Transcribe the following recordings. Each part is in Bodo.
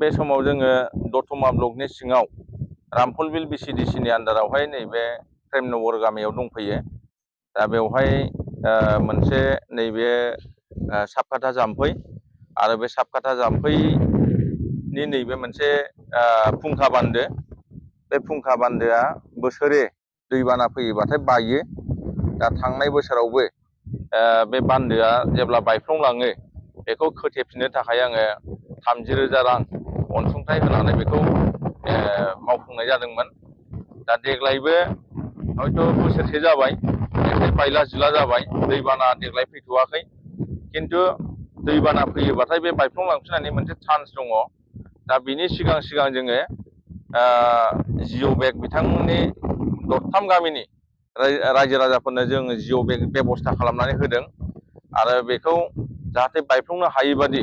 बे समाव जोङो दतमा ब्लकनि सिङाव रामफलबिल बिसिडिसिनि आन्दारावहाय नैबे प्रेमनगर गामियाव दंफैयो। दा बेवहाय मोनसे नैबे साबकाथा जाम्फै आरो बे साबकाथा जाम्फैनि नैबे मोनसे फुंखा बान्दो। बे फुंखा बान्दोआ बोसोरे दैबाना फैयोबाथाय बायो। दा थांनाय बोसोरावबो बे बान्दोआ जेब्ला बायफ्लंलाङो बेखौ खोथेफिननो थाखाय आङो 30,000 रां अनसुंथाइ होनानै बेखौ मावफुंनाय जादोंमोन। दा देग्लायबो हयथ' बोसोरसे जाबाय, एसे बायला जिला जाबाय, दैबाना देग्लाय फैथ'वाखै। किन्तु दैबाना फैयोबाथाय बे बायफ्लंलांफिननायनि मोनसे चान्स दङ। दा बिनि सिगां सिगां जोङो जिअ' बेग बिथांमोननि दरथाम गामिनि रायजो राजाफोरनो जोङो जिअ' बेग बेबस्था खालामनानै होदों आरो बेखौ जाहाथे बायफ्लंनो हायि बादि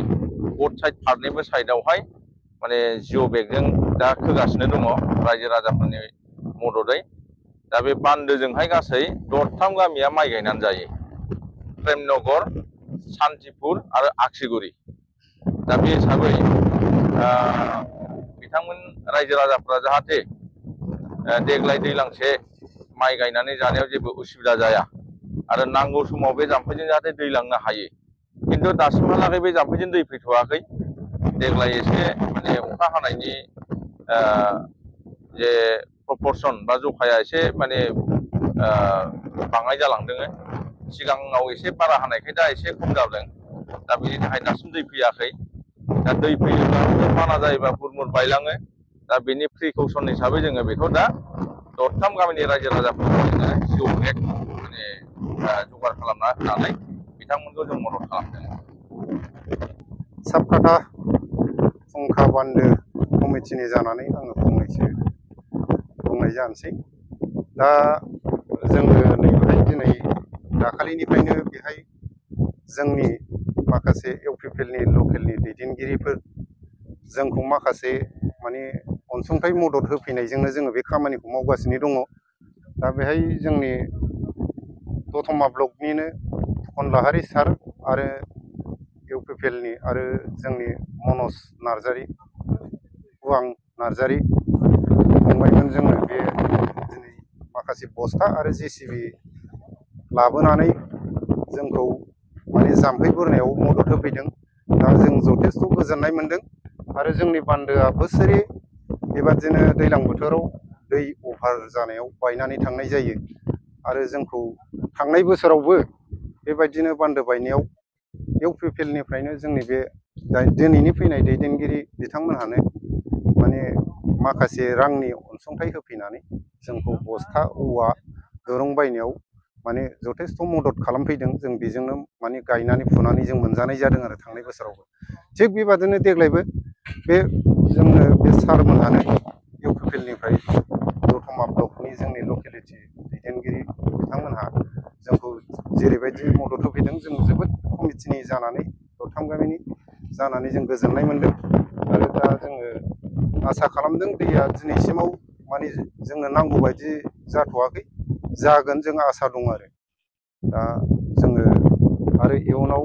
बथ साइड फारनैबो साइडआवहाय माने जिअ' बेगजों दा खोगासिनो दङ रायजो राजाफोरनि मददै। दा बे बान्दोजोंहाय गासै दरथाम गामिया माइ गायनानै जायो। प्रेमनगर, सान्तिपुर आरो आक्सिगुरि। दा बे हिसाबै बिथांमोन रायजो राजाफ्रा जाहाथे देग्लाय दैलांसे माइ गायनानै जानायाव जेबो उसुबिदा जाया आरो नांगौ समाव बे जाम्फैजों जाहाथे दै लांनो हायो। किन्तु दासिमहालागै बे जाम्फैजों दै फैथ'वाखै। देग्लाय एसे माने अखा हानायनि जे प्रपर्सन बा जखाया एसे माने बाङाय जालांदों। सिगाङाव एसे बारा हानायखाय दा एसे खम जादों। दा बेनि थाखाय दासिम दै फैयाखै। दा दै फैयोब्ला बाना जायोबा बुरमुर बायलाङो। दा बेनि प्रिकसन हिसाबै जोङो बेखौ दा दरथाम गामिनि रायजो राजाफोरखौ जोङो जिअ' बेग माने जगार खालामना होनानै बिथांमोनखौ जों मदद खालामदों। साबकाथा फुंखा बान्दो कमिटिनि जानानै आङो फंनैसो बुंनाय जानोसै। दा जोङो नैबेहाय दिनै दाखालिनिफ्रायनो बेहाय जोंनि माखासे इउपिपिएलनि लकेलनि दैदेनगिरिफोर जोंखौ माखासे माने अनसुंथाइ मदद होफैनायजोंनो जोङो बे खामानिखौ मावगासिनो दङ। दा बेहाय जोंनि दतमा ब्लकनिनो खनलाहारि सार आरो इउपिपिएलनि आरो जोंनि मनज नार्जारि, उवां नार्जारि फंबायमोन जोङो बे दिनै माखासे बस्था आरो जेसिबि लाबोनानै जोंखौ माने जाम्फै बुरनायाव मदद होफैदों। दा जों जथेस्थ' गोजोननाय मोनदों आरो जोंनि बान्दोआ बोसोरे बेबादिनो दैज्लां बोथोराव दै अभार जानायाव बायनानै थांनाय जायो आरो जोंखौ थांनाय बोसोरावबो बेबायदिनो बान्दो बायनायाव इउपिपिएलनिफ्रायनो जोंनि बे दिनैनि फैनाय दैदेनगिरि बिथांमोनहानो माने माखासे रांनि अनसुंथाइ होफैनानै जोंखौ बस्था, औवा, दुरुं बायनायाव माने जथेस्थ' मदद खालामफैदों। जों बेजोंनो माने गायनानै फुनानै जों मोनजानाय जादों आरो थांनाय बोसोरावबो। थिग बेबादिनो देग्लायबो बे जोंनो बे सारमोनहानो इउपिपिएलनिफ्राय दतमा ब्लकनि जोंनि लकेलिटि दैदेनगिरि बिथांमोनहा जोंखौ जेरैबायदि मदद होफैदों जों जोबोद कमिटिनि जानानै दरथाम गामिनि जानानै जों गोजोननाय मोनदों आरो दा जोङो आसा खालामदों दैया दिनैसिमाव माने जोंनो नांगौ बायदि जाथ'वाखै, जागोन जों आसा दं आरो। दा जोङो आरो इयुनाव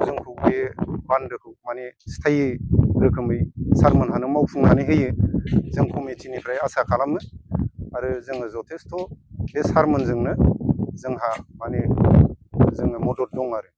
जोंखौ बे बान्दोखौ माने स्थायि रोखोमै सारमोनहानो मावफुंनानै होयो जों कमिटिनिफ्राय आसा खालामो आरो जोङो जथेस्थ' बे सारमोनजोंनो जोंहा माने जोङो मदद दं आरो।